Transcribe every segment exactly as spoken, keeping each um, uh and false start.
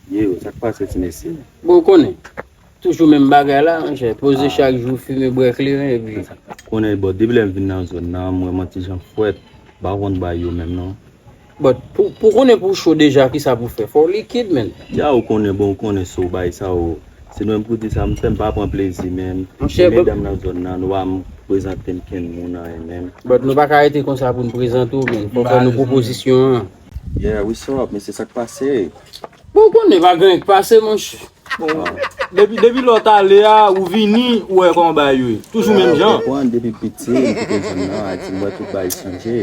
Yo, sa k pase ti mesye? Bon, ou konnen. Toujou menm bagay la, monchè. Poze chak jou, fimen, bwè kleren, epi. Konnen, bon, depi lè m vin nan zòn nan, m wè m an ti jan frèt. M pa konn bay yo menm, non. But, pou, pou konnen pou w cho deja, kisa pou w fè? Fò w likid, menn. Ya, ou konnen, bon, ou konnen, so, bay sa, ou. Se nou menm pou di sa, m fè m pa pran plezi, menn. Monchè, e medam nan zòn nan, nou pa m prezante m kenn moun, anyen, menn. But, nou pa ka rete konsa pou n prezante w, menn. Fò fè nou pwopozisyon an. Yeah, what's up, men se sa k pase. Bon, ou konnen pa gen anyen k pase, monchè. Bon, depi, depi lè w t ale a, ou vini, ou wè kòman bagay yo ye. Toujou menm jan. Ou konprann, depi piti, m kite zòn nan, Ayiti, m wè tout bagay chanje.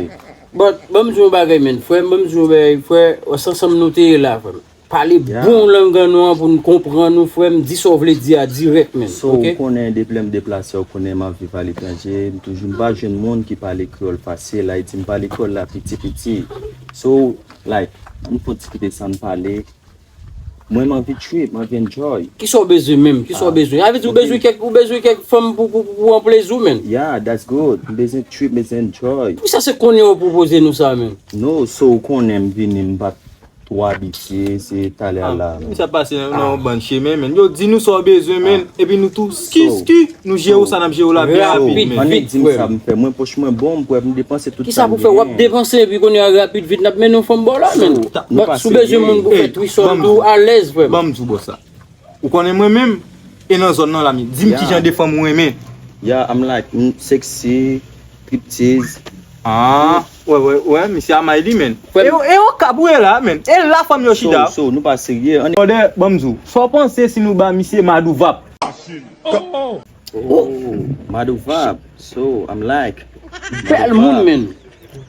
But, ban m di w yon bagay, menn. Frè m, ban m di w yon bagay, frè, se ansanm nou te ye la, frè m. Pale bon lang an nou an pou n konprann ou, frè m. Di sa w vle di a dirèk, menn. So, ou konnen, depi lè m deplase, ou konnen m ap viv aletranje, m toujou, m pa jwenn moun ki pale kreyòl fasil. Ayiti, m pale kreyòl la piti piti. So, like, m fon ti kite sa n pale. Mwen, m anvi trip, m anvi enjoy. Kisa w bezwen menm? Kisa w bezwen? Sa vle di ou bezwen kèk, ou bezwen kèk fanm pou, pou, pou, pou anplezi w, menn? Yeah, that's good. M bezwen trip, m bezwen enjoy. Poukisa se kounye a w pwopoze nou sa, menn? No, so ou konnen m vini, m pa t twò abitye, se talè a la. Sa pase nan yon bann chemen, menn. Yo di nou sa w bezwen, menn, epi nou tou ski, ski. Nou jere w sa n ap jere w la byen rapid, menn. Annik di m sa m fè. Mwen, pòch mwen bon, m prè pou m depanse tout sa m genyen. Kisa pou fè w ap depanse epi kounye a rapid vit n ap mennen yon fanm ba w la, menn? Si w bezwen moun pou fè trisòl tou, alèz, frè m. Ban m di w bòs la. Ou konnen mwen menm, e nan zòn nan la, men. Di m ki jan de fanm ou renmen. Yeah, I'm like, mm, sexy, striptease. Ah, wè, wè, wè, misye a may li, menn. E, e okap ou ye la, menn. E la fanm yo chita. So, so, nou pa serye. Brother, ban m di w, sa w panse si nou ba misye Madouvap? Oh, Madouvap. So, I'm like, bèl moun, menn.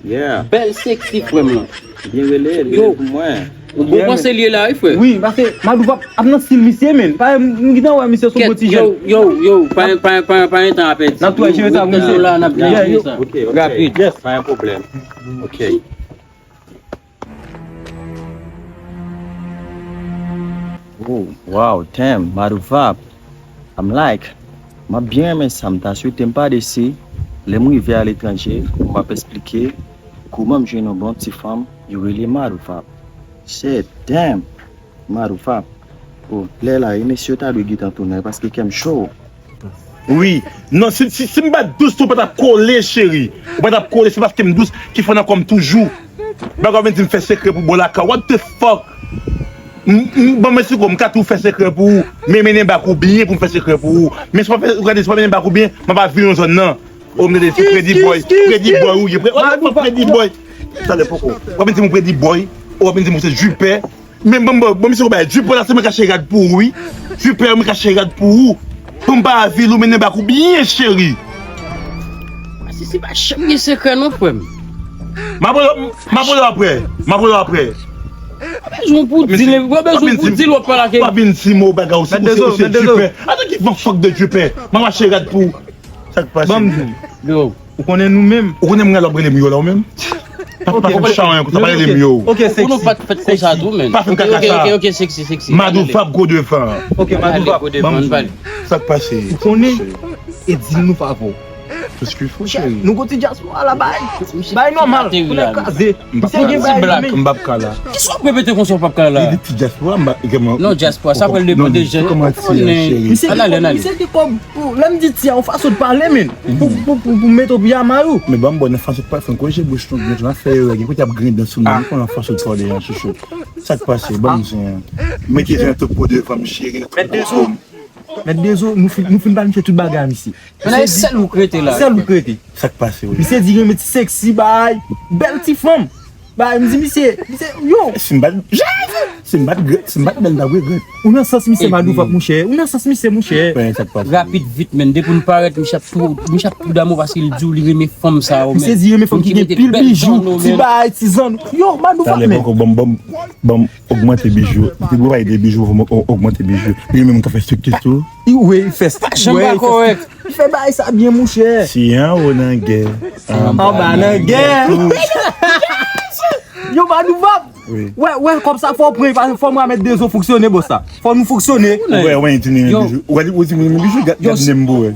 Yeah. Bèl sexy, frè m lan. Byen rele, rele pou mwen. Ou bon panse li ye la, wi, frè. Wi, paske Madouvap ap nan stil misye, menn. Pa, m, m gentan wè misye sou bon ti jèn. Yo, yo, yo, pa, pa, pa, pa gen tan a pèdi. N ap tou jere sa pou misye. Yo la, n ap jere sa. Ok, ok. Rapid. Yes. Pa gen pwoblèm. Ok. Oh, wow, damn, Madouvap. I'm like, m ap byen renmen sa, m ta swete m pa desi, lè m rive aletranje, m ap esplike kouman m jwenn yon bon ti fanm, yo rele Madouvap. Shit, damn, Madouvap. Oh, lè la, e mesye yo ta dwe gentan tounen, paske kè m cho. Wi. Non, si, si, si m pa t dous, tou pa t ap kole, cheri. Ou pa t ap kole, se paske m dous ki fè nan kò m toujou. Bagay w vin di m fè sekrè pou bò lakay. What the fuck? M, m, bon, mwen si m ka tou fè sekrè pou ou, men mennen bak ou byen pou m fè sekrè pou ou. Men si w pa fè, ou gade, si w pa mennen bak ou byen, m ap vin nan zòn nan. O, m tande se Pretty Boy, Pretty Boy ou ye, Pretty Boy. Talè poko. W ap vin di m Pretty Boy, ou ap vin di m se jipè. Men bon, bon, bon, misye ou bay, jipè la se mwen k achte rad pou ou, wi. Jipè mwen k achte rad pou ou. Pou m pa avil ou mennen bak ou byen, cheri. Masisi pa janm gen sekrè non, frè m. M ap rele, m ap rele w aprè. M ap rele w aprè. Ou bezwen pou di l, ou bezwen pou di l w ap pale ak. W ap vin di mo bagay ou se, ou se, ou se jipè. Atan ki van fòk de jipè. M ap achte rad pou ou. Sa k pase? Ban m di w. Yo. Ou konnen nou menm? Ou konnen mwen lè w ap rele m yo la ou menm? Pa, pa konn chay an konsa, pa rele m yo. Ok, sexy. Pou nou pa t fèt konsa tou, menn. Pa fè m kaka sa. Ok, ok, ok, sexy, sexy. Madouvap gwo devan. Ok, Madouvap, ban m di w. Sa k pase? Ou konnen? E di l nou favò. Tout ce qu'il faut, cheri. Nou gon ti dyaspora la, bay. Bay nòmal. Pou nèg kraze. Misye gen bay li menm. M p ap ka la. Kisa w ap repete konsa w p ap ka la? Li di ti dyaspora, m pa, non, dyaspora, sa pral depann de jan. Kòman ti, cheri? Misye gen kòb, misye gen kòb. Lè m di ti a, yon fason de pale, men. Pou, pou, pou, pou mete w pye a may ou. Men ban m bon, nan fason de pale, fè m korije bouch nou, byen, fè erè, gen kote y ap grinden sou nou, nou konnen fason de pale an, chouchou. Sa k pase? Ban m zen. Mete zen tout po devan m, cheri. Mèt Dezo, mèt Dezo, nou fin, nou fin ba misye tout bagay a misye. Men la, e sèl ou k rete la. Sèl ou k rete. Sa k pase, wi? Misye di renmen ti sexy, bay, bèl ti fanm. Bay, m di misye, misye, yo. Si m bat, si m bat, si m bat bèl, m t ap regrèt. Ou nan sans misye Madouvap, monchè. Ou nan sans misye, monchè. Rapid, vit, menn. Depi n parèt, misye ap tou, misye ap tou damou paske l di w li renmen fanm sa yo, menn. Misye di renmen fanm ki gen pil bijou, ti bagay, ti zanno. Yo, Madouvap, menn. Talè poko ban m, ban m, ban m ogmante bijou. Depi w pale de bijou, fò m o-, ogmante bijou. Li menm ka fè stik tou. Wi, fè stik. Pa janm pa kòrèk. Li fè bagay sa byen, monchè. Si anwo nan gè, anba nan gè. Yo, Madouvap. Wi. Wè, wè, kòb sa fò w pran, paske fò mwen a mèt Dezo fonksyone, bòs la. Fò nou fonksyone. Wè, wè, di m renmen bijou. Wè, ou di m renmen bijou, gad, gad menm pou wè.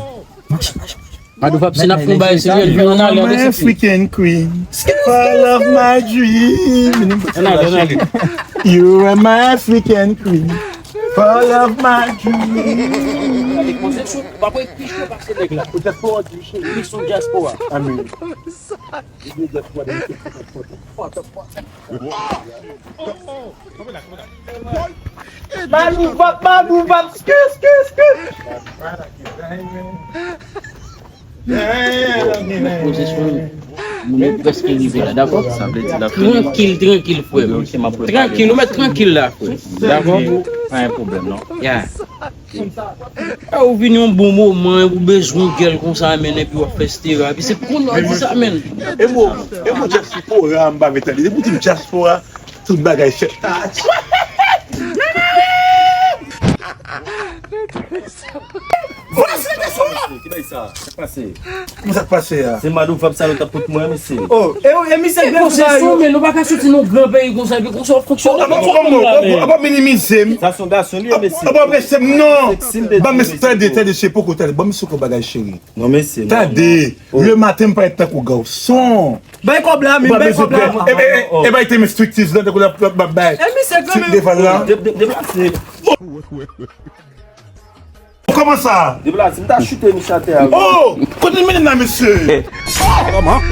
Mache, mache, mache. Madouf ap si n ap fè yon bagay serye, vin ann ale, ann ale. African queen, fall of my dream. Ann ale, ann ale. You are my African queen, fall of my dream. Gade, kòmanse cho, pa pou ekri cho pase nèg la. Ou diaspora, ou diaspora. Amen. Madouf ap, Madouf ap, ski, ski, ski. Pozisyon, nou prèske rive la, dakò? Sa vle di la. Trankil, trankil, frè m. Trankil, ou mèt trankil la, frè. Dakò? Pa gen pwoblèm, non. Ya. E ou vin yon bon moman, ou bezwen yon gèl konsa, men, epi w ap fè stera. Epi se pou kounye a w di sa, men. E mo, e mo diaspora, m pa met tande. Depi w di m diaspora, tout bagay fèt. Vwala se diaspora! Ki bagay sa? Sa k pase? Kòman sa k pase a? Se Madouf ap sa yo t ap pot mwen, mesye. Oh, e, e misye gen konsesyon, men nou pa ka soti nan gran peyi konsa, epi konsa w ap fonksyone. Apa, apa, apa, apa minimize m? Sa se yon gason li ye, mesye. Apa, apa, mesye, non. Ban m, tande, tande, se poko, tande. Ban m sou bagay, cheri. Non, mesye, non. Tande, le maten, m pa ret tankou gason. Bay kòb la, men, bay kòb la. E, e, e, e bay te men striptiz la, tankou l ap, l ap bay. E misye kanmenm. Devan la. De-, de-, deplase. Kòman sa? Deplase, m ta chute misye atè a. Oh! Kote l mennen m la, mesye? Kòman?